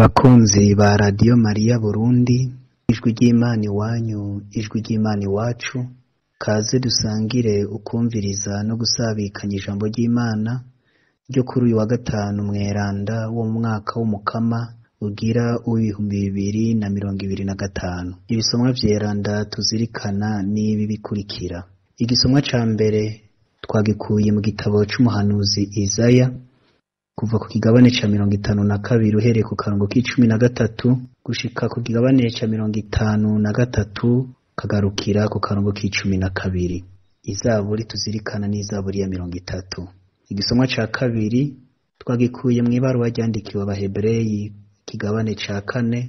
Bakunzi ba Radiyo Mariya Burundi, ijwi ry'Imana iwanyu, ijwi ry'Imana iwacu, kaze dusangire ukumviriza no gusabikanya ijambo ry'Imana ryo kuri uyu wa gatanu mweranda wo mu mwaka w'umukama ugira uw'2025. Ibisomwa vyeranda tuzirikana n'ibi bikurikira. Igisomwa ca mbere twagikuye mu gitabo c'umuhanuzi Izaya, kuva ku kigabane ca 52 uhereye ku karongo k'13 gushika ku kigabane ca 53 kagarukira ku karongo k'12. Izaburi tuzirikana n'izaburi ya 30. Igisomwa ca kabiri twagikuye mw'ibaruwa ryandikiwe Abahebereyi, ikigabane ca 4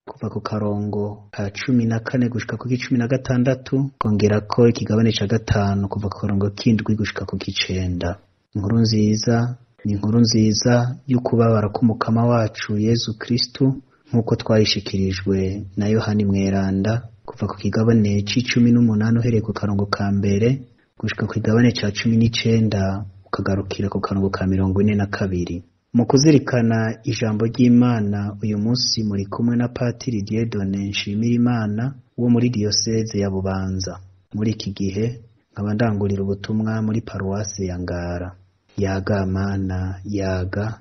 kuva ku karongo ka 14 gushika ku 16, kongerako ikigabane ca 5 kuva ku karongo k'7 gushika ku 9. Inkuru nziza ni inkuru nziza y'ukubabara k'umukama wacu Yezu Kristu nk'uko twayishikirijwe na Yohani Mweranda, kuva ku kigabane c'18 uhereye ku karongo ka mbere gushika ku kigabane ca 19 ukagarukira ku karongo ka 42. Mu kuzirikana ijambo ry'Imana uyu munsi muri kumwe na Patiri Dieudonne Nshimirimana wo muri Diyoseze ya Bubanza. Muri iki gihe nkaba ndangurira ubutumwa muri paruwasi ya Ngara. Yaga Mana, yaga,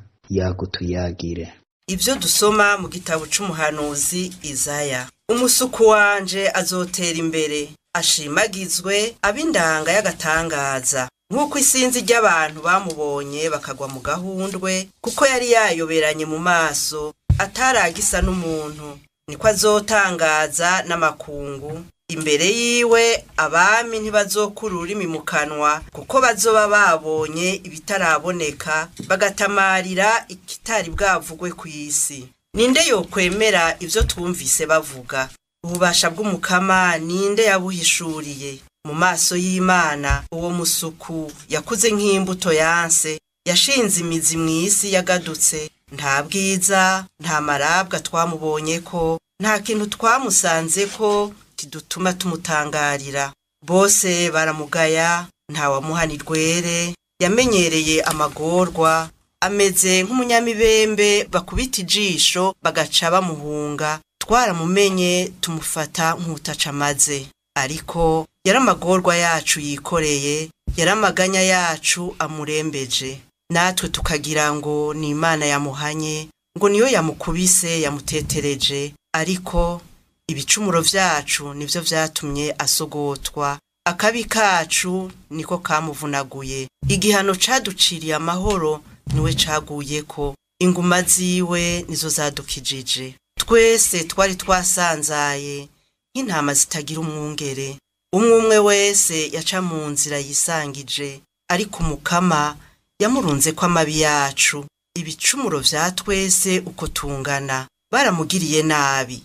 yagutuyagire. Ivyo dusoma mu gitabo c'umuhanuzi Izaya. Umusuku wanje azotera imbere, ashimagizwe, ab'indanga y'agatangaza. Nk'uko isinzi ry'abantu bamubonye bakagwa mu gahundwe, kuko yari yayoberanye mu maso, ataragisa n'umuntu. Niko azotangaza n'amakungu. Imbere yiwe abami ntibazokura ururimi mu kanwa, kuko bazoba babonye ibitaraboneka, bagatamarira ikitari bwavugwe kw'isi. Ninde yokwemera ivyo twumvise bavuga? Ububasha bw'umukama ninde yabuhishuriye? Mu maso y'Imana uwo musuku yakuze nk'imbuto yanse, yashinze imizi mw'isi yagadutse. Nta bwiza, nta marabwa twamubonyeko, nta kintu twamusanzeko kidutuma tumutangarira. Bose baramugaya, nta wamuhana irwere, yamenyereye amagorwa, ameze nk'umunyamibembe bakubita ijisho bagaca bamuhunga. Twaramumenye tumufata nk'utaca amaze. Ariko yari amagorwa yacu yikoreye, yari amaganya yacu amurembeje. Natwe tukagira ngo ni Imana yamuhanye, ngo niyo yamukubise yamutetereje. Ariko ibicumuro vyacu nivyo vyatumye asogotwa, akabi kacu niko kamuvunaguye. Igihano caduciriye amahoro niwe caguyeko, inguma ziwe nizo zadukijije. Twese twari twasanzaye nk'intama zitagira umwungere, umwe umwe wese yaca mu nzira yisangije, ariko umukama yamurunzeko amabi yacu. Ibicumuro vya twese uko tungana, baramugiriye nabi,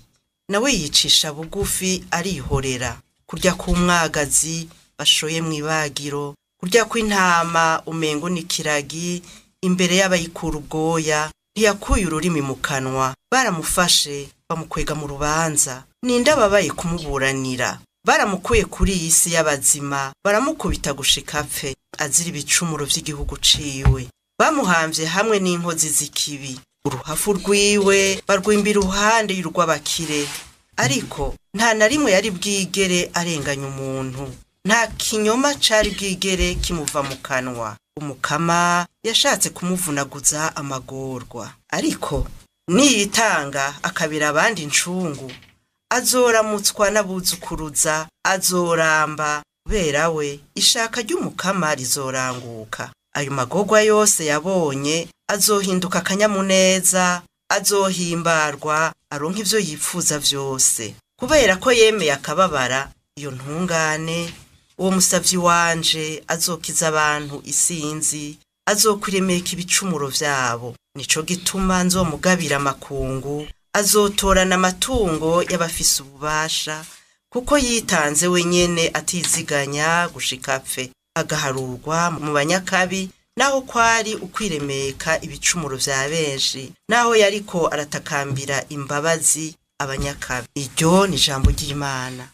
nawe yicisha bugufi arihorera. Kurya k'umwagazi bashoye mw'ibagiro, kurya kw'intama umengo n'ikiragi imbere y'abayikura ubwoya, ntiyakuye ururimi mu kanwa. Baramufashe bamukwega mu rubanza, ninde ababaye kumuburanira? Baramukuye kuri iyi si y'abazima, baramukubita gushika apfe, azira ibicumuro vy'igihugu ciwe. Bamuhamvye hamwe n'inkozi z'ikibi, uruhafu rwiwe barwimba iruhande y'urw'abakire. Ariko nta na rimwe yari bwigere arenganya umuntu, nta kinyoma cari bwigere kimuva mu kanwa. Umukama yashatse kumuvunaguza amagorwa, ariko niyitanga akabira abandi incungu, azoramutswa n'abuzukuruza, azoramba kubera we ishaka ry'umukama rizoranguka. Ayo magorwa yose yabonye azohinduka akanyamuneza, azohimbarwa aronka ivyo yipfuza vyose. Kubera ko yemeye akababara, iyo ntungane, uwo musavyi wanje azokiza abantu isinzi, azokwiremeka ibicumuro vyabo. Nico gituma nzomugabira amakungu, azotorana amatungo y'abafise ububasha, kuko yitanze wenyene atiziganya gushika apfe, agaharurwa mu banyakabi. Naho kwari ukwiremeka ibicumuro vya benshi, naho yariko aratakambira imbabazi abanyakabi. Iryo ni ijambo ry'Imana.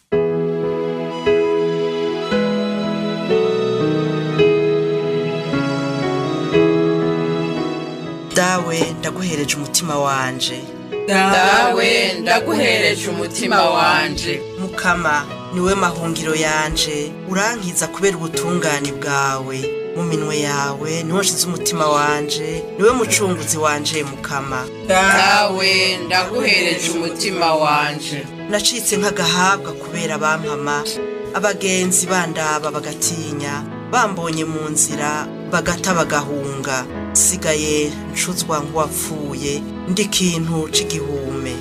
Dawe, ndaguhereje umutima wanje. Dawe, ndaguhereje umutima wanje. Mukama, niwe mahungiro yanje, urankiza kubera ubutungane bwawe. Mu minwe yawe niho nshize umutima wanje, niwe mucunguzi wanje Mukama. Dawe, ndaguhereje umutima wanje. Nacitse nk'agahabwa kubera bampama, abagenzi bandaba bagatinya, bambonye mu nzira bagata bagahunga. Sigaye ncuzwa nk'uwapfuye, ndi ikintu c'igihume.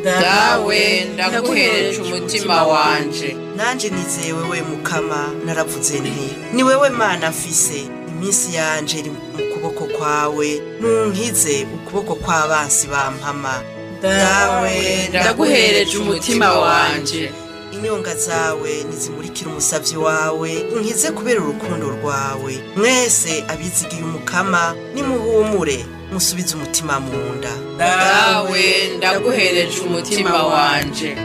Dawe, ndaguhereje umutima wanje. Nanje nizeye wewe Mukama, naravuze nti ni wewe Mana mfise, iminsi yanje iri mu kuboko kwawe, ntunkize ukuboko kw'abansi bampama. Dawe, ndaguhereje umutima wanje. Inyonga zawe nizimurikira umusavyi wawe, unkize kubera urukundo rwawe. Mwese abizigiye Umukama nimuhumure, musubize umutima mu nda. Dawe, ndaguhereje umutima wanje.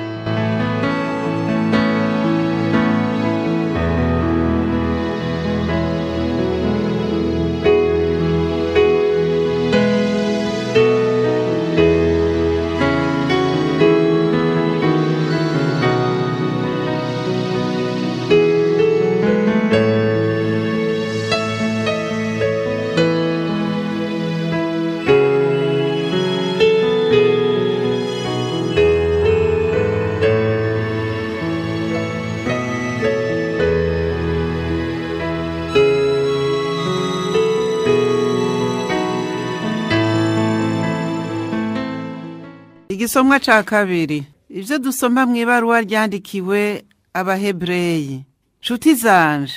Igisomwa ca kabiri. Ivyo dusoma mw'ibaruwa ryandikiwe Abahebureyi. Nshuti zanje,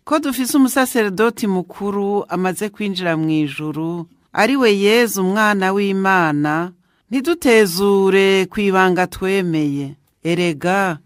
ko dufise umusaseredoti mukuru amaze kwinjira mw'ijuru, ari we Yezu umwana w'Imana, ntidutezure kw'ibanga twemeye. Erega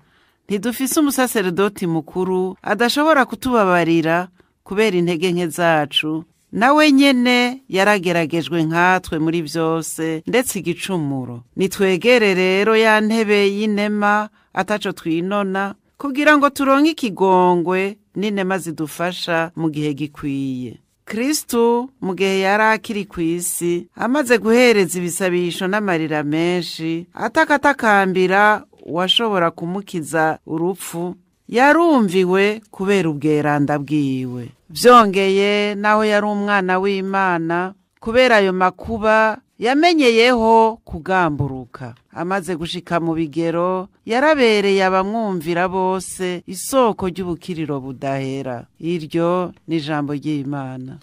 ntidufise umusaseredoti mukuru adashobora kutubabarira kubera intege nke zacu, nawe nyene yarageragejwe nkatwe muri vyose, ndetse igicumuro. Nitwegere rero ya ntebe y'inema ataco twinona, kugira ngo turonke ikigongwe n'inema zidufasha mu gihe gikwiye. Kristu mu gihe yari akiri kw'isi, amaze guhereza ibisabisho n'amarira menshi, atakatakambira uwashobora kumukiza urupfu, yarumviwe kubera ubweranda bwiwe. Vyongeye naho yari umwana w'Imana, kubera ayo makuba yamenyeyeho kugamburuka. Amaze gushika mu bigero, yarabereye abamwumvira bose isoko ry'ubukiriro budahera. Iryo ni ijambo ry'Imana.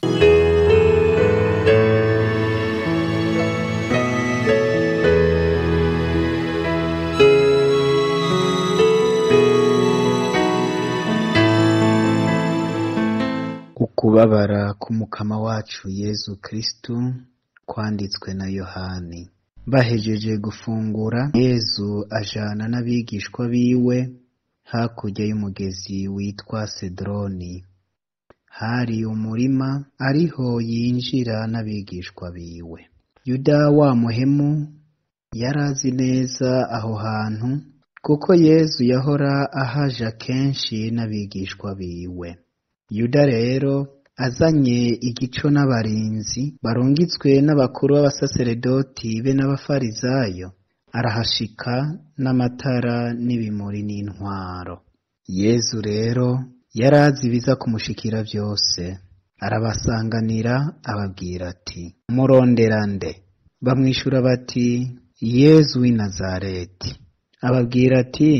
Ukubabara k'Umukama wacu Yezu Kristu kwanditswe na Yohani. Bahejeje gufungura, Yezu ajana n'abigishwa biwe hakurya y'umugezi witwa Sedroni. Hari umurima, ariho yinjira n'abigishwa biwe. Yuda wa muhemu yarazi neza aho hantu, kuko Yezu yahora ahaja kenshi n'abigishwa biwe. Yuda rero azanye igico n'abarinzi barungitswe n'abakuru b'abasaseredoti be n'abafarizayo, arahashika n'amatara n'ibimuri n'intwaro. Yezu rero yarazi ibiza kumushikira vyose, arabasanganira ababwira ati: murondera nde? Bamwishura bati: Yezu w'i Nazareti. Ababwira ati: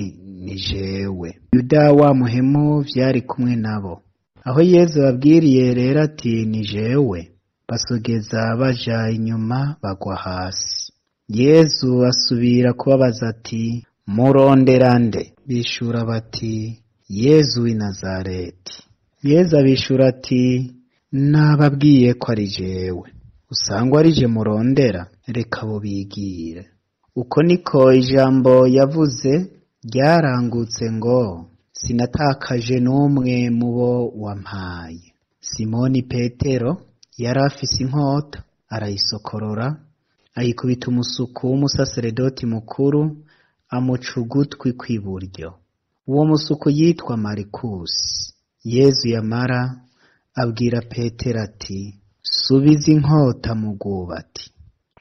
ni jewe. Yuda wa muhemu vyari kumwe nabo. Aho Yezu ababwiriye rero ati: ni jewe, basogeza baja inyuma bagwa hasi. Yezu asubira kubabaza ati: murondera nde? Bishura bati: Yezu w'i Nazareti. Yezu abishura ati: nababwiye ko ari jewe. Usangwa ari je murondera, reka bo bigire. Uko niko ijambo yavuze ryarangutse ngo: sinatakaje n'umwe mu bo wampaye. Simoni Petero yari afise inkota, arayisokorora, ayikubita umusuku w'umusaseredoti mukuru, amuca ugutwi kw'iburyo. Uwo musuku yitwa Marikusi. Yezu yamara abwira Petero ati: subiza inkota mu rwubati.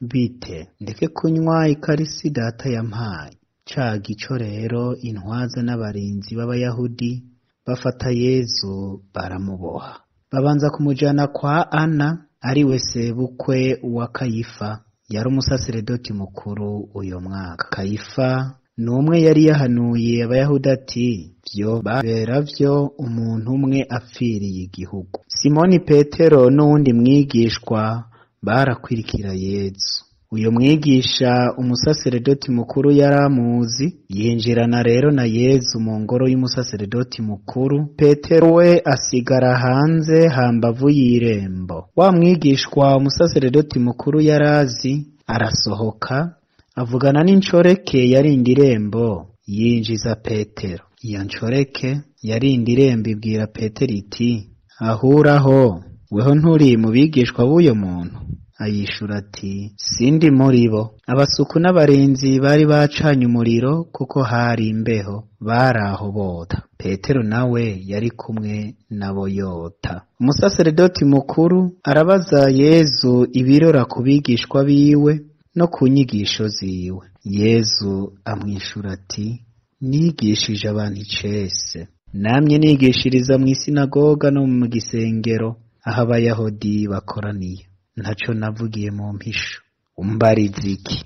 Bite, ndeke kunywa ikarisi Data yampaye? Ca gico rero intwaza n'abarinzi b'Abayahudi bafata Yezu baramuboha. Babanza kumujana kwa Ana, ari we sebukwe wa Kayifa, yari umusaseredoti mukuru uyo mwaka. Kayifa ni umwe yari yahanuye Abayahudi ati: Vyobabera vyo umuntu umwe apfiriye igihugu. Simoni Petero n'uwundi mwigishwa barakwirikira Yezu. Uyo mwigisha umusaseredoti mukuru yaramuzi, yinjirana rero na Yezu mu ngoro y'umusaseredoti mukuru. Petero we asigara hanze hambavu y'irembo. Wa mwigishwa umusaseredoti mukuru yarazi, arasohoka avugana n'inshoreke yarinda irembo, yinjiza Petero. Iyo nshoreke yarinda irembo ibwira Petero iti: Ahuraho, weho nturi mu bigishwa b'uyo muntu? Ayishura ati: Sindi muri bo. Abasuku n'abarinzi bari bacanye umuriro kuko hari imbeho, bari aho bota. Petero nawe yari kumwe nabo yota. Umusaseredoti mukuru arabaza Yezu ibirora ku bigishwa biwe no ku nyigisho ziwe. Yezu amwishura ati: Nigishije abantu icese, namye nigishiriza mw'isinagoga no mu gisengero aho Abayahudi bakoraniye. Ntaco navugiye mu mpisho. Umbariza iki?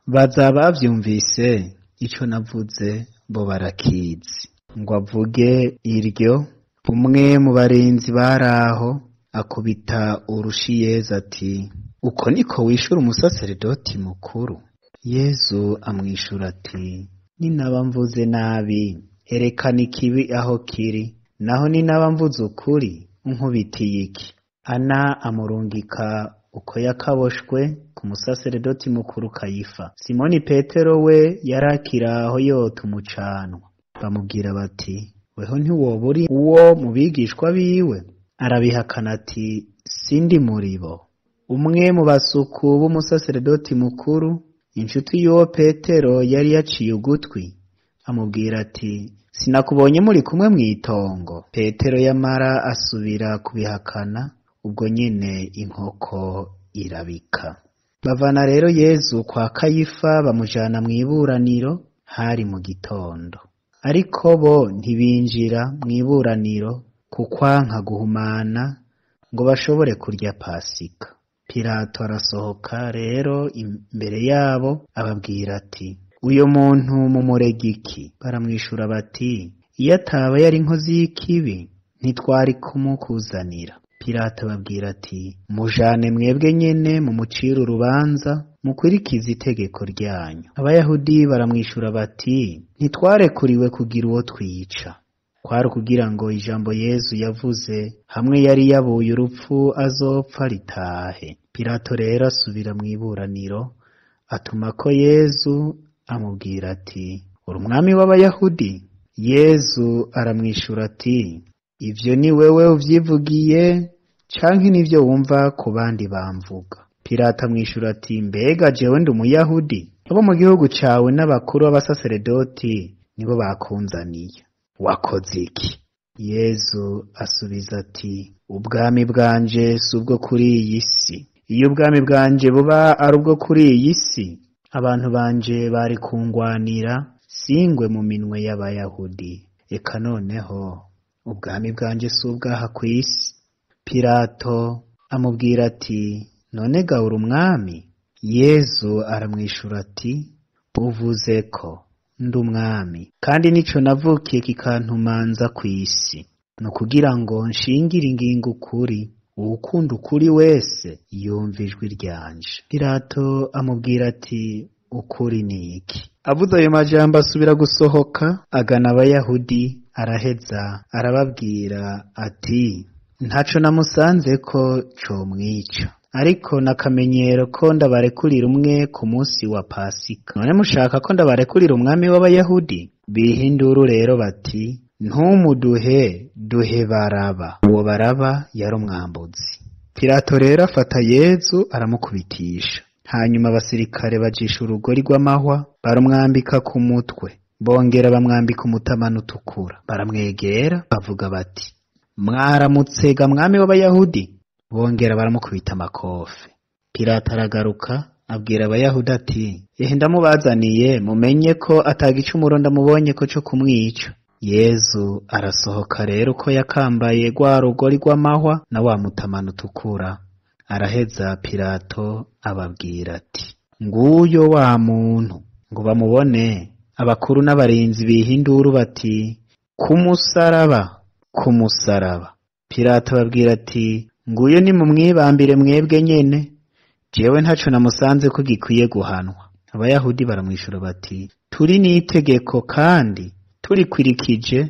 Baza bavyumvise ico navuze, bo barakizi. Ngo avuge iryo, umwe mu barinzi baraho akubita urushi Yezu ati: Uko niko wishura umusaseredoti mukuru? Yezu amwishura ati: Ninaba mvuze nabi, erekana ikibi aho kiri, naho ninaba mvuze ukuri, unkubitiye iki? Ana amurungika uko yakaboshwe ku musaseredoti mukuru Kayifa. Simoni Petero we yarakira aho yota umucanwa. Bamubwira bati: Weho ntiwoba uri uwo mu bigishwa biwe? Arabihakana ati: Sindi muri bo. Umwe mu basuku b'umusaseredoti mukuru, inshuti y'uwo Petero yari yaciye ugutwi, amubwira ati: Sinakubonye muri kumwe mw'itongo? Petero yamara asubira kubihakana, ubwo nyene inkoko irabika. Bavana rero Yezu kwa Kayifa bamujana mw'iburaniro, hari mu gitondo. Ariko bo ntibinjira mw'iburaniro kukwanka guhumana ngo bashobore kurya Pasika. Pilato arasohoka rero imbere yabo ababwira ati: Uyo muntu mumurega iki? Baramwishura bati: Iyo ataba yari inkozi y'ikibi ntitwari kumukuzanira. Pilato ababwira ati: Mujane mwebwe nyene mumucire urubanza, mukwirikize itegeko ryanyu. Abayahudi baramwishura bati: Ntitwarekuriwe kugira uwo twica. Kwari ukugira ngo ijambo Yezu yavuze hamwe yari yabuye urupfu azopfa ritahe. Pilato rero asubira mw'iburaniro, atuma ko Yezu amubwira ati: Uri umwami w'Abayahudi? Yezu aramwishura ati: Ivyo ni wewe uvyivugiye, canke nivyo wumva ku bandi bamvuga? Pilato amwishura ati: Mbega jewe ndi Umuyahudi? Abo mu gihugu cawe n'abakuru b'abasaseredoti nibo bakunzaniye. Wakoze iki? Yezu asubiza ati: Ubwami bwanje si ubwo kuri iyi si. Iyo ubwami bwanje buba ari ubwo kuri iyi si, abantu banje bari kungwanira, singwe mu minwe y'Abayahudi. Eka noneho ubwami bwanje si ubwaha kw'isi. Pilato amubwira ati: None ga uri umwami? Yezu aramwishura ati: Uvuze ko ndi umwami, kandi nico navukiye kikantumanza kw'isi, ni ukugira ngo nshingire ingingo ukuri. Uwukunda ukuri wese yumva ijwi ryanje. Pilato amubwira ati: Ukuri ni iki? Avuze ayo majambo asubira gusohoka agana Abayahudi, araheza arababwira ati: Ntaco namusanze ko comwica, ariko nakamenyero ko ndabarekurira umwe ku munsi wa Pasika. None mushaka ko ndabarekurira umwami w'Abayahudi? Biha induru rero bati: Ntumuduhe, duhe Baraba. Uwo Baraba yari umwambuzi. Pilato rero afata Yezu aramukubitisha. Hanyuma abasirikare bajisha urugori rw'amahwa barumwambika ku mutwe, bongera bamwambika umutamana utukura. Baramwegera bavuga bati: Mwaramutsega mwami w'Abayahudi? Bongera baramukubita amakofe. Pilato aragaruka Abwira Abayahudi ati: "Ehe ndamubazaniye mumenye ko atagicumuro ndamubonye ko co kumwica." Yezu arasohoka rero uko yakambaye rwa rugori rw'amahwa na wa mutamana utukura. Araheza Pilato ababwira ati: "Nguyo wa muntu." Ngo bamubone, abakuru n'abarinzi biha induru bati: "Ku musaraba, ku musaraba." Pilato ababwira ati: "Nguyo nimumwibambire mwebwe nyene, jewe ntaco namusanze ko gikwiye guhanwa." Abayahudi baramwishura bati: "Turi n'itegeko kandi turikwirikije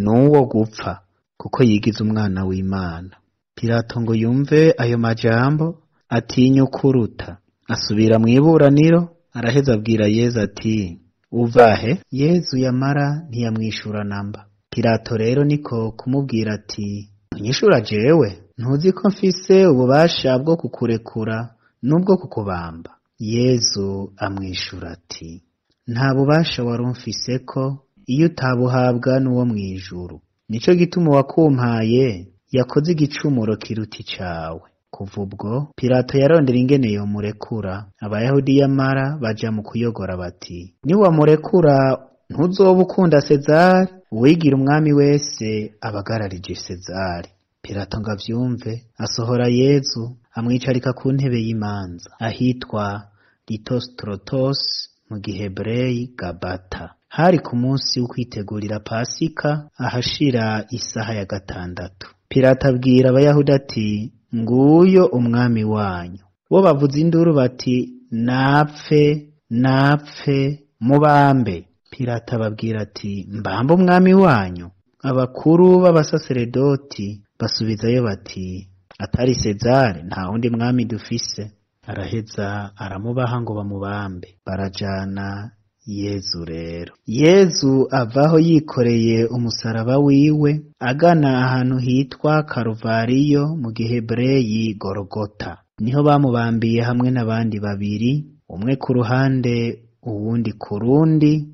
n'uwo gupfa, kuko yigize umwana w'Imana." Pilato ngo yumve ayo majambo atinya ukuruta, asubira mw'iburaniro. Araheza abwira Yezu ati: "Uvahe?" Yezu yamara ntiyamwishura namba. Pilato rero niko kumubwira ati: "Unyishura jewe? Ntuzi ko mfise ububasha bwo kukurekura n'ubwo kukubamba?" Yezu amwishura ati: "Nta bubasha wari umfise ko iyo utabuhabwa n'uwo mw'ijuru. Nico gituma uwakumpaye yakoze igicumuro kiruta icawe." Kuva ubwo Pilato yarondera ingene yomurekura. Abayahudi yamara baja mu kuyogora bati: "Niwamurekura ntuzoba ukunda Sezari, uwigira umwami wese abagararije Sezari." Pilato ngo avyumve, asohora Yezu amwicarika ku ntebe y'imanza ahitwa Litostrotos mu Gihebreyi Gabata. Hari ku munsi wo kwitegurira Pasika, ahashira isaha ya 6. Pilato abwira Abayahudi ati: "Nguyo umwami wanyu." Bo bavuza induru bati: "Napfe, napfe, mubambe." Pilato ababwira ati: "Mbambe umwami wanyu?" Abakuru b'abasaseredoti basubizayo bati: "Atari Sezari nta wundi mwami dufise." Araheza aramubaha ngo bamubambe. Barajana Yezu rero. Yezu avaho yikoreye umusaraba wiwe agana ahantu hitwa Karuvariyo mu Gihebreyi Gorogota. Niho bamubambiye hamwe n'abandi babiri, umwe ku ruhande uwundi ku rundi,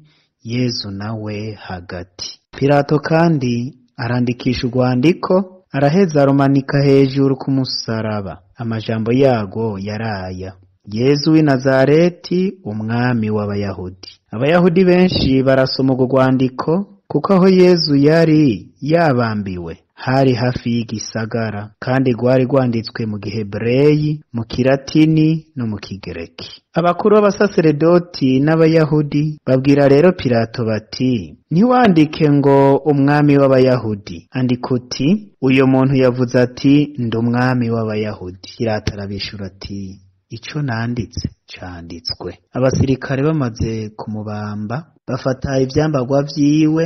Yezu nawe hagati. Pilato kandi arandikisha urwandiko, araheza arumanika hejuru ku musaraba. Amajambo yago yaraya: "Yezu w'i Nazareti, umwami w'Abayahudi." Abayahudi benshi barasoma urwo rwandiko, kuko aho Yezu yari yabambiwe hari hafi y'igisagara, kandi rwari rwanditswe mu Gihebreyi, mu Kilatini no mu Kigereki. Abakuru b'abasaseredoti n'Abayahudi babwira rero Pilato bati: "Ntiwandike ngo umwami w'Abayahudi, andika uti uyo muntu yavuze ati ndi umwami w'Abayahudi." Pilato arabishura ati: "Ico nanditse canditswe." Abasirikare bamaze kumubamba bafata ivyambarwa vyiwe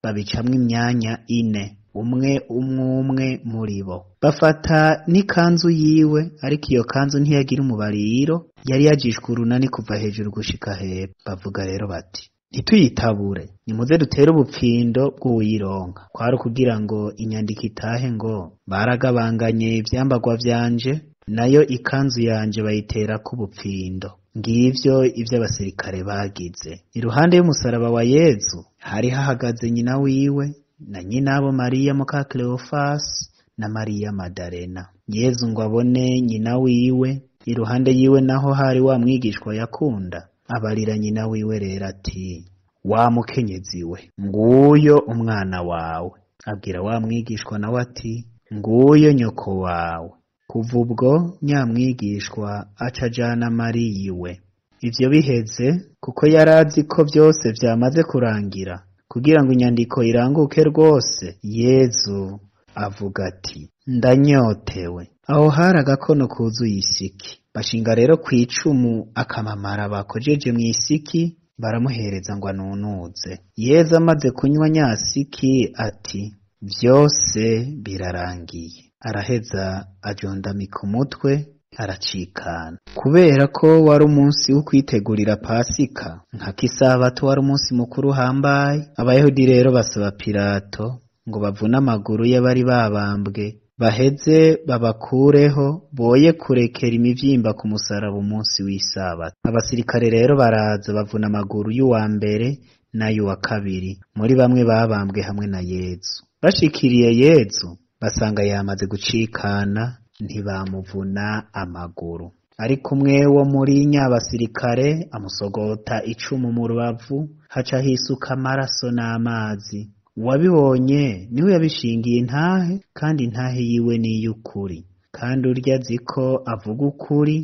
babicamwo imyanya ine, umwe umwe muri bo. Bafata n'ikanzu yiwe, ariko iyo kanzu ntiyagira umubariro, yari yajishwe urunani kuva hejuru gushika hepfo. Bavuga rero bati: "Ntituyitabure, nimuze dutere ubupfindo bw'uwironka." Kwari ukugira ngo inyandiko itahe ngo: "Baragabanganye ivyambarwa vyanje, nayo ikanzu yanje bayiterako ubupfindo." Ngivyo ivyo abasirikare bagize. Iruhande y'umusaraba wa Yezu hari hahagaze nyina wiwe na nyinabo Mariya muka Cleofasi na Mariya Madalena. Yezu ngo abone nyina wiwe, iruhande yiwe naho hari wa mwigishwa yakunda, abarira nyina wiwe rero ati: "Wa mukenyezi we, nguyo umwana wawe." Abwira wa mwigishwa nawe ati: "Nguyo nyoko wawe." Kuva ubwo nyamwigishwa aca ajana Mariya iwe. Ivyo biheze, kuko yarazi ko vyose vyamaze kurangira, kugira ngo inyandiko iranguke rwose, Yezu avuga ati: "Ndanyotewe." Aho hari agakono kuzuye isiki. Bashinga rero kw'icumu akamamara bakojeje mw'isiki, baramuhereza ngo anunuze. Yezu amaze kunywa nyasiki ati: "Vyose birarangiye." Araheza ajondamika umutwe aracikana. Kubera ko wari umunsi wo kwitegurira Pasika, nka kisabato wari umunsi mukuru uhambaye, Abayahudi rero basaba Pilato ngo bavune amaguru y'abari babambwe, baheze babakureho, boye kurekera imivyimba ku musaraba umunsi w'isabato. Abasirikare rero baraza bavuna amaguru y'uwa mbere n'ay'uwa kabiri muri bamwe babambwe hamwe na Yezu. Bashikiriye Yezu basanga yamaze gucikana, ntibamuvuna amaguru. Ariko umwe wo muri nyabasirikare amusogota icumu mu rubavu, haca hisuka amaraso n'amazi. Uwabibonye niwe yabishingiye intahe, kandi intahe yiwe ni iy'ukuri. Kandi urya azi ko avuga ukuri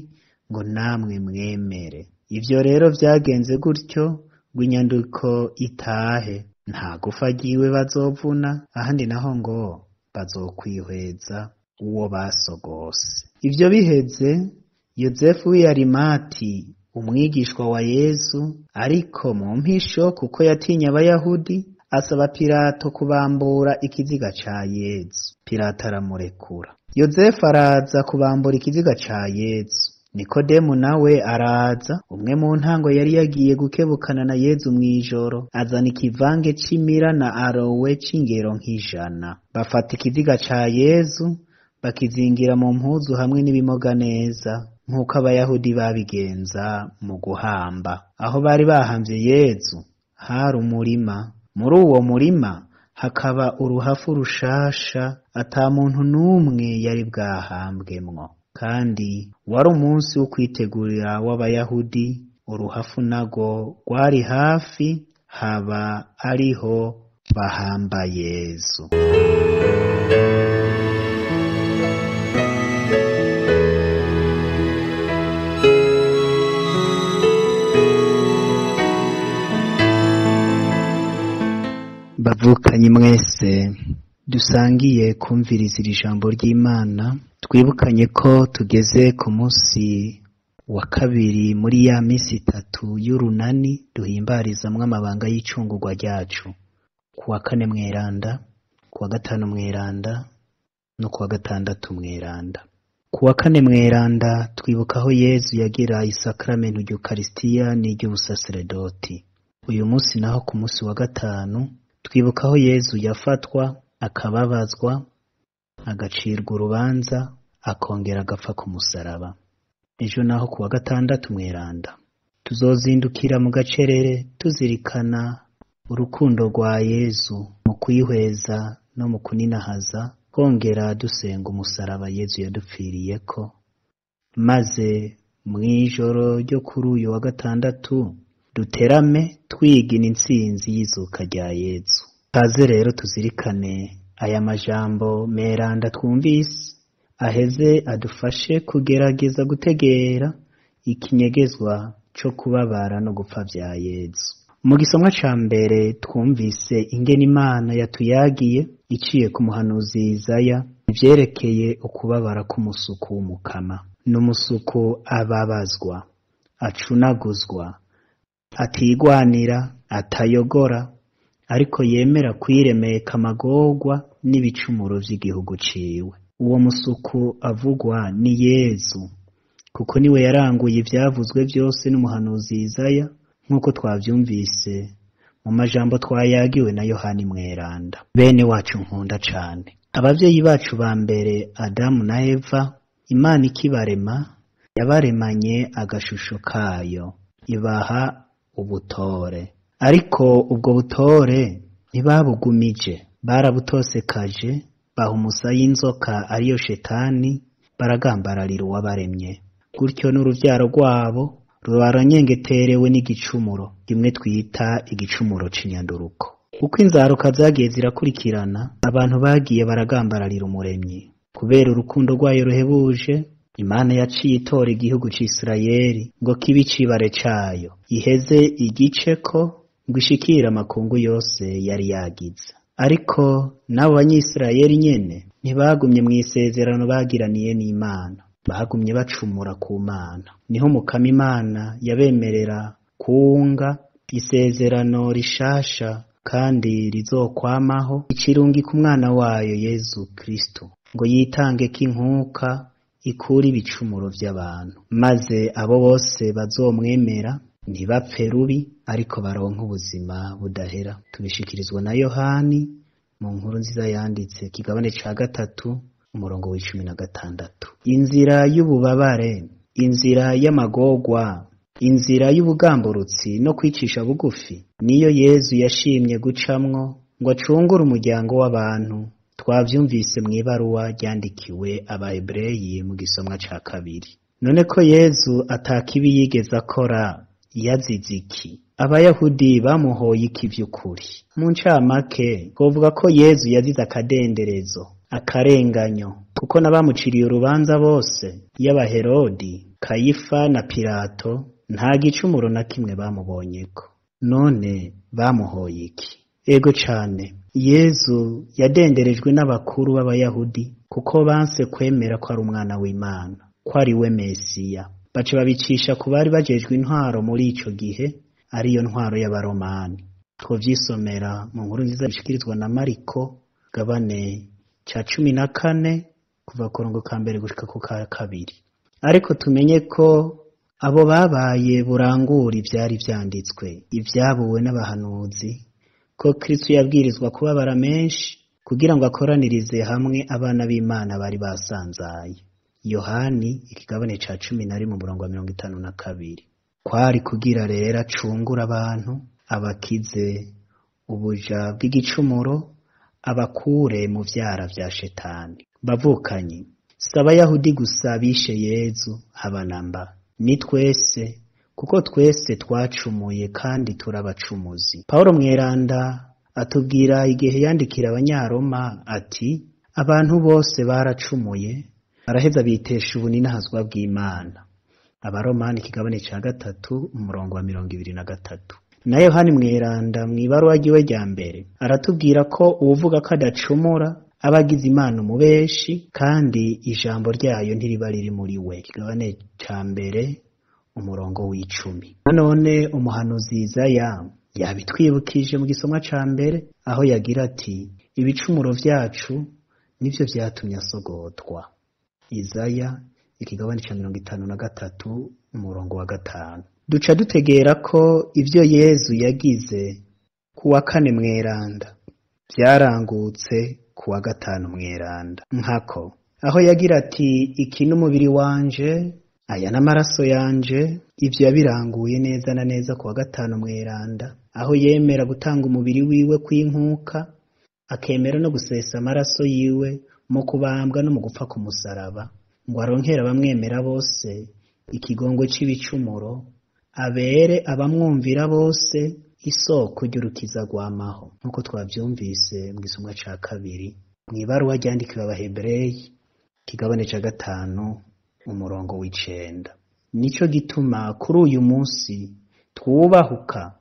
ngo namwe mwemere. Ivyo rero vyagenze gutyo ngo inyandiko itahe. Nta gufa ryiwe bazovuna, ahandi naho ngo bazokwihweza uwo basogose. Ivyo biheze, Yozefu w'i Arimati, umwigishwa wa Yezu, ariko mu mpisho kuko yatinya Abayahudi, asaba Pilato kubambura ikiziga ca Yezu. Pilato aramurekura. Yozefu araza kubambura ikiziga ca Yezu. Nikodemu nawe araza, umwe mu ntango yari yagiye gukebukana na Yezu mw'ijoro, azana ikivange c'imira na arowe c'ingero nk'ijana. Bafata ikiziga ca Yezu, bakizingira mu mpuzu hamwe n'ibimoga neza, nk'uko Abayahudi babigenza mu guhamba. Aho bari bahamvye Yezu hari umurima. Muri uwo murima hakaba uruhafu rushasha ata muntu n'umwe yari bwahambwemwo. Kandi wari umunsi wo kwitegurira w'Abayahudi, uruhafu narwo rwari hafi, haba ariho bahamba Yezu. Bavukanye mwese dusangiye kumviriza iri jambo ry'Imana, twibukanye ko tugeze ku munsi wa kabiri muri ya minsi itatu y'urunani duhimbarizamwo amabanga y'icungurwa ryacu. Ku wa kane mweranda, ku wa gatanu mweranda no ku wa gatandatu mweranda. Ku wa kane mweranda twibuka aho Yezu yagira isakramentu ry'Ukaristiya n'iry'ubusaseredoti. Uyu munsi naho ku munsi wa gatanu twibuka aho Yezu yafatwa, akababazwa, agacirwa urubanza, akongera agapfa ku musaraba. Ejo naho ku wa gatandatu mweranda tuzozindukira mu gacerere tuzirikana urukundo rwa Yezu mu kwihweza no mu kuninahaza, twongera dusenga umusaraba Yezu yadupfiriyeko. Maze mw'ijoro ryo kuri uyu wa gatandatu duterame twigina intsinzi y'izuka rya Yezu. Kaze rero tuzirikane aya majambo meranda twumvise, aheze adufashe kugerageza gutegera ikinyegezwa co kubabara no gupfa vya Yezu. Mu gisomwa ca mbere twumvise ingene Imana yatuyagiye iciye ku muhanuzi Izaya ivyerekeye ukubabara k'umusuku w'umukama. N'umusuku ababazwa, acunaguzwa, atigwanira, atayogora, ariko yemera kwiremeka amagorwa n'ibicumuro vy'igihugu ciwe. Uwo musuku avugwa ni Yezu, kuko niwe yaranguye ivyavuzwe vyose n'umuhanuzi Izaya, nk'uko twavyumvise mu majambo twayagiwe na Yohani Mweranda. Bene wacu nkunda cane, abavyeyi bacu ba mbere Adamu na Eva, Imana ikibarema yabaremanye agashusho kayo, ibaha ubutore. Ariko ubwo butore ntibabugumije, barabutosekaje, baha umusa y'inzoka ariyo Shetani, baragambararira uwabaremye. Gutyo n'uruvyaro rwabo rubaranyengeterewe n'igicumuro, kimwe twita igicumuro c'inyanduruko. Uko inzaruka zagiye zirakurikirana, abantu bagiye baragambararira Umuremyi. Kubera urukundo rwayo ruhebuje, Imana yaciye itora igihugu c'Isirayeli ngo kibe icibare cayo, iheze igiceko ngo ishikire amakungu yose yari yagize. Ariko n'abo Banyisirayeli nyene ntibagumye mw'isezerano bagiraniye n'Imana, bagumye bacumura ku Mana. Niho Mukama Imana yabemerera kunga isezerano rishasha kandi rizokwamaho, icirungika umwana wayo Yezu Kristo ngo yitange k'inkuka ikura ibicumuro vy'abantu, maze abo bose bazomwemera ntibapfe rubi, ariko baronke ubuzima budahera. Tubishikirizwa na Yohani mu nkuru nziza yanditse kigabane ca 3 umurongo wa 16. Inzira y'ububabare, inzira y'amagorwa, inzira y'ubugamburutsi no kwicisha bugufi niyo Yezu yashimye gucamwo ngo acungure umuryango w'abantu. Twavyumvise mw'ibaruwa ryandikiwe Abahebureyi mu gisomwa ca 2. None ko Yezu atakibi yigeze akora, yazize iki? Abayahudi bamuhoye iki vy'ukuri? Mu ncamake twovuga ko Yezu yazize akadenderezo, akarenganyo, kuko n'abamuciriye urubanza bose, yaba Herodi, Kayifa na Pilato, nta gicumuro na kimwe bamubonyeko. None bamuhoye iki? Ego cane, Yezu yadenderejwe n'abakuru b'Abayahudi kuko banse kwemera ko ari umwana w'Imana, ko ari we Mesiya. Baca babicisha ku bari bajejwe intwaro muri ico gihe, ariyo ntwaro y'Abaromani. Twovyisomera mu nkuru nziza bishikirizwa na Mariko, gabane ca 14 kuva ku karongo ka mbere gushika ku ka kabiri. Ariko tumenye ko abo babaye burangura ivyari vyanditswe, ivyabuwe n'abahanuzi, ko Kristo yabwirizwa kubabara menshi kugira ngo akoranirize hamwe abana b'Imana bari basanzaye. Yohani ikigabane ca 11 umurongo wa 52. Kwari kugira rero acungura abantu, abakize ubuja bw'igicumuro, abakure mu vyara vya Shetani. Bavukanyi, si Abayahudi gusa bishe Yezu, haba namba, ni twese, kuko twese twacumuye kandi turabacumuzi. Paulo Mweranda atubwira igihe yandikira Abanyaroma ati: abantu bose baracumuye, baraheza bitesha ubuninahazwa bw'Imana. Abaromani ikigabane ca 3 umurongo wa 23. Na Yohani Mweranda mw'ibaruwa ryiwe rya mbere aratubwira ko uwuvuga ko adacumura aba agize Imana umubeshi, kandi ijambo ryayo ntiriba riri muri we. Ikigabane ca mbere umurongo w'icumi. Nanone umuhanuzi Izaya yabitwibukije mu gisomwa ca mbere, aho yagira ati: ibicumuro vyacu nivyo vyatumye asogotwa. Izaya ikigabane ca 53 umurongo wa 5. Duca dutegera ko ivyo Yezu yagize kuwa kane mweranda vyarangutse kuwa gatanu mweranda. Nkako aho yagira ati: iki n'umubiri wanje, aya n'amaraso yanje, ivyo yabiranguye neza na neza kuwa gatanu mweranda, aho yemera gutanga umubiri wiwe kw'inkuka, akemera no gusesa amaraso yiwe mu kubambwa no mu gupfa ku musaraba, ngo aronkere abamwemera bose ikigongo c'ibicumuro, abere abamwumvira bose isoko ry'urukiza rwamaho. Nk'uko twavyumvise mu gisomwa ca kabiri mw'ibaruwa ryandikiwe Abahebereyi, ikigabane ca 5 umurongo w'9. Nico gituma kuri uyu munsi twubahuka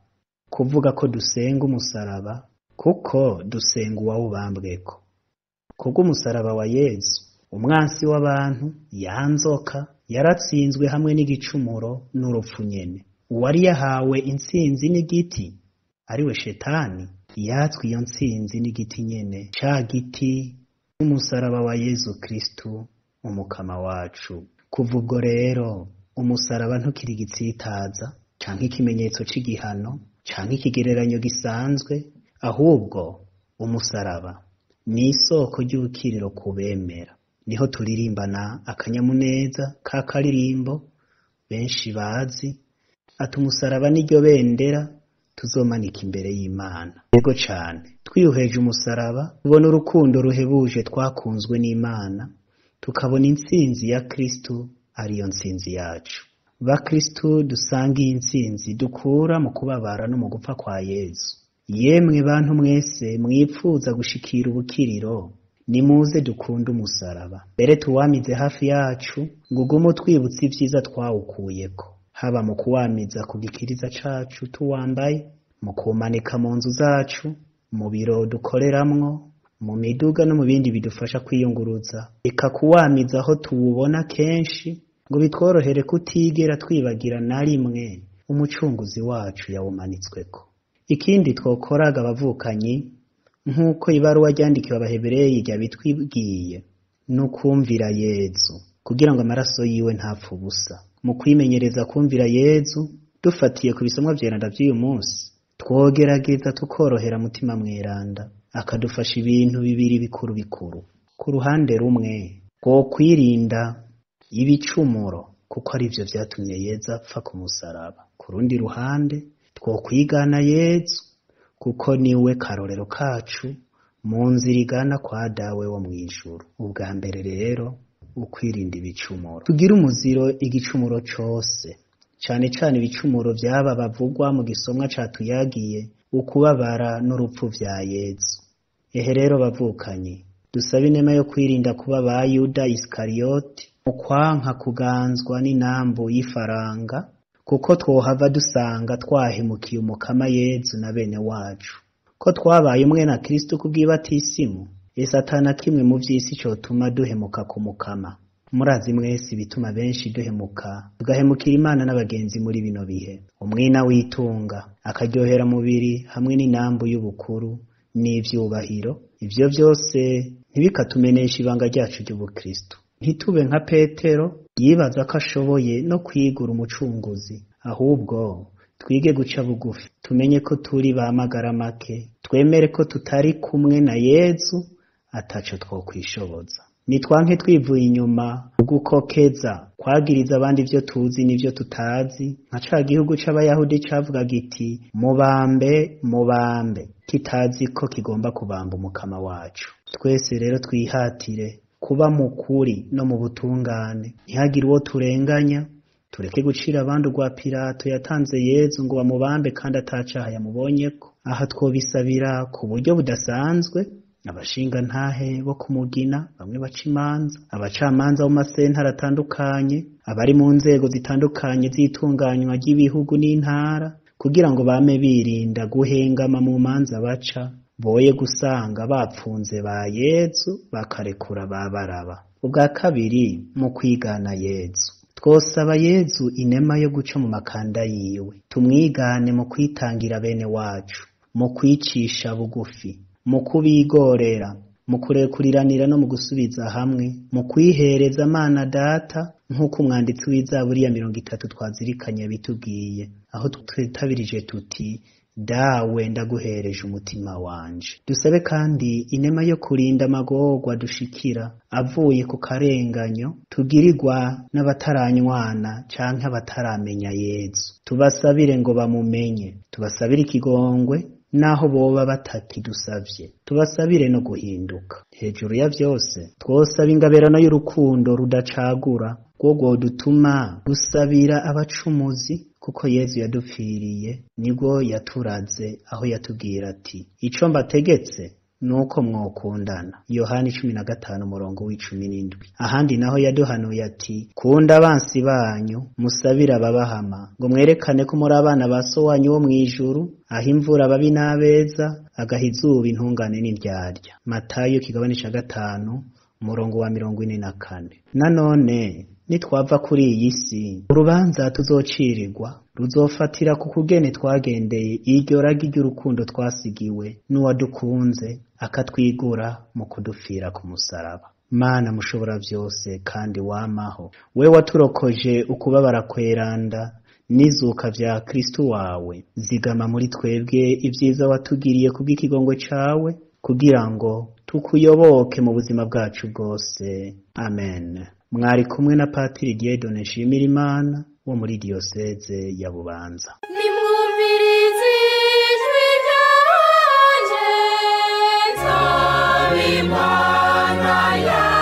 kuvuga ko dusenga umusaraba, kuko dusenga uwawubambweko. Kubw'umusaraba wa Yezu, umwansi w'abantu yanzoka yaratsinzwe hamwe n'igicumuro n'urupfu nyene. Uwari yahawe intsinzi n'igiti, ariwe Shetani, yatswe iyo ntsinzi n'igiti nyene, ca giti n'umusaraba wa Yezu Kristu umukama wacu. Kuva ubwo rero umusaraba ntukiri igitsitaza canke ikimenyetso c'igihano canke ikigereranyo gisanzwe, ahubwo umusaraba ni isoko ry'ubukiriro ku bemera. Niho turirimbana akanyamuneza ka karirimbo benshi bazi, ati: umusaraba niryo bendera tuzomanika imbere y'Imana. Yego cane, twiyuheje umusaraba tubona urukundo ruhebuje twakunzwe n'Imana, tukabona intsinzi ya Kristu ariyo ntsinzi yacu. Bakristu dusanga iyi ntsinzi dukura mu kubabara no mu gupfa kwa Yezu. Yemwe bantu mwese mwipfuza gushikira ubukiriro, nimuze dukunde umusaraba, mbere tuwamize hafi yacu, ngo ugume utwibutsa ivyiza twawukuyeko, haba mu kuwamiza ku gikiriza cacu tuwambaye, mu kuwumanika mu nzu zacu, mu biro dukoreramwo, mu miduga no mu bindi bidufasha kwiyunguruza. Reka kuwamiza aho tuwubona kenshi, ngo bitworohere kutigera twibagira na rimwe umucunguzi wacu yawumanitsweko. Ikindi twokoraga abavukanyi, nk'uko ibaruwa ryandikiwe Abahebereyi ryabitwibwiye, ni ukumvira Yezu kugira ngo amaraso yiwe ntapfe ubusa. Mu kwimenyereza kumvira Yezu dufatiye ku bisomwa vyeranda vy'uyu munsi, twogerageza tukorohera Mutima Mweranda akadufasha ibintu bibiri bikuru bikuru. Ku ruhande rumwe, twokwirinda ibicumuro kuko arivyo vyatumye Yezu apfa ku musaraba. Ku rundi ruhande, twokwigana Yezu kuko niwe karorero kacu mu nzira igana kwa Dawe wo mw'ijuru. Ubwa mbere rero ukwirinda ibicumuro. Tugire umuziro igicumuro cose, cane cane ibicumuro vy'aba bavugwa mu gisomwa catuyagiye, ukubabara n'urupfu vya Yezu. Ehe rero bavukanyi, dusabe inema yo kwirinda kuba ba Yuda Isikariyoti mu kwanka kuganzwa n'inambu y'ifaranga, kuko twohava dusanga twahemukiye Umukama Yezu na bene wacu. Ko twabaye umwe na Kristo kubw'ibatisimu, ese atana kimwe mu vy'isi cotuma duhemuka ku Mukama. Murazi mwese ibituma benshi duhemuka, tugahemukira Imana n'abagenzi muri bino bihe. Umwina w'itunga, akaryohera mubiri hamwe n'inambu y'ubukuru n'ivyubahiro, ivyo vyose ntibikatumenesha ibanga ryacu ry'ubukristo. Ntitube nka Petero yibaza ko ashoboye no kwigura umucunguzi, ahubwo twige guca bugufi, tumenye ko turi ba magara make, twemere ko tutari kumwe na Yezu ataco twokwishoboza. Nitwanke twivuye inyuma ugukokeza kwagiriza abandi ivyo tuzi n'ivyo tutazi, nka ca gihugu c'Abayahudi cavuga giti mubambe mubambe, kitazi ko kigomba kubamba Umukama wacu. Twese rero twihatire kuba mu kuri no mu butungane, ntihagire uwo turenganya, tureke gucira abandi urwa Pilato yatanze Yezu ngo bamubambe kandi atacaha yamubonyeko. Aha twobisabira ku buryo budasanzwe abashingantahe bo kumugina, bamwe baca imanza, abacamanza bo mu masentare atandukanye, abari mu nzego zitandukanye z'itunganywa ry'ibihugu n'intara, kugira ngo bame birinda guhengama mu manza baca, boye gusanga bapfunze ba Yezu bakarekura ba Baraba. Ubwa kabiri, mu kwigana Yezu, twosaba Yezu inema yo guca mu makanda yiwe, tumwigane mu kwitangira bene wacu, mu kwicisha bugufi, mu kubigorera, mu kurekuriranira no mu gusubiza hamwe, mu kwihereza Mana Data, nk'uko umwanditsi w'Izaburi ya 30 twazirikanye bitubwiye, aho twitabirije tuti Dawe ndaguhereje umutima wanje. Dusabe kandi inema yo kurinda amagorwa dushikira avuye ku karenganyo tugirirwa n'abataranywana canke abataramenya Yezu. Tubasabire ngo bamumenye, tubasabire ikigongwe naho boba batakidusavye, tubasabire no guhinduka. Hejuru ya vyose twosaba ingabirano y'urukundo rudacagura, rwo dutuma gusabira abacumuzi, kuko Yezu yadupfiriye nibwo yaturaze aho yatubwira ati ico mbategetse nuko mwokundana. Yohani 15 umurongo w'17. Ahandi naho yaduhanuye ati kunda abansi banyu, musabira ababahama, ngo mwerekane ko muri abana ba so wanyu wo mwijuru, aho imvura ababi n'abeza, agaha izuba intungane n'indyarya. Matayo kigabane ca 5 umurongo wa 44. Nanone nitwava kuri iyi si, urubanza tuzocirirwa ruzofatira ku kugene twagendeye iryo ragi ry'urukundo twasigiwe n'uwadukunze akatwigura mu kudupfira ku musaraba. Mana mushobora vyose kandi wamaho, we waturokoje ukubabara kweranda n'izuka vya Kristo wawe, zigama muri twebwe ibyiza watugiriye kubw'ikigongwe cawe, kugira ngo tukuyoboke mu buzima bwacu bwose. Amen. Mwari kumwe na Patiri Dieudonne Nshimirimana wo muri Diyoseze ya Bubanza. Nimwumvirize ijwi ryanje, nsaba Imana.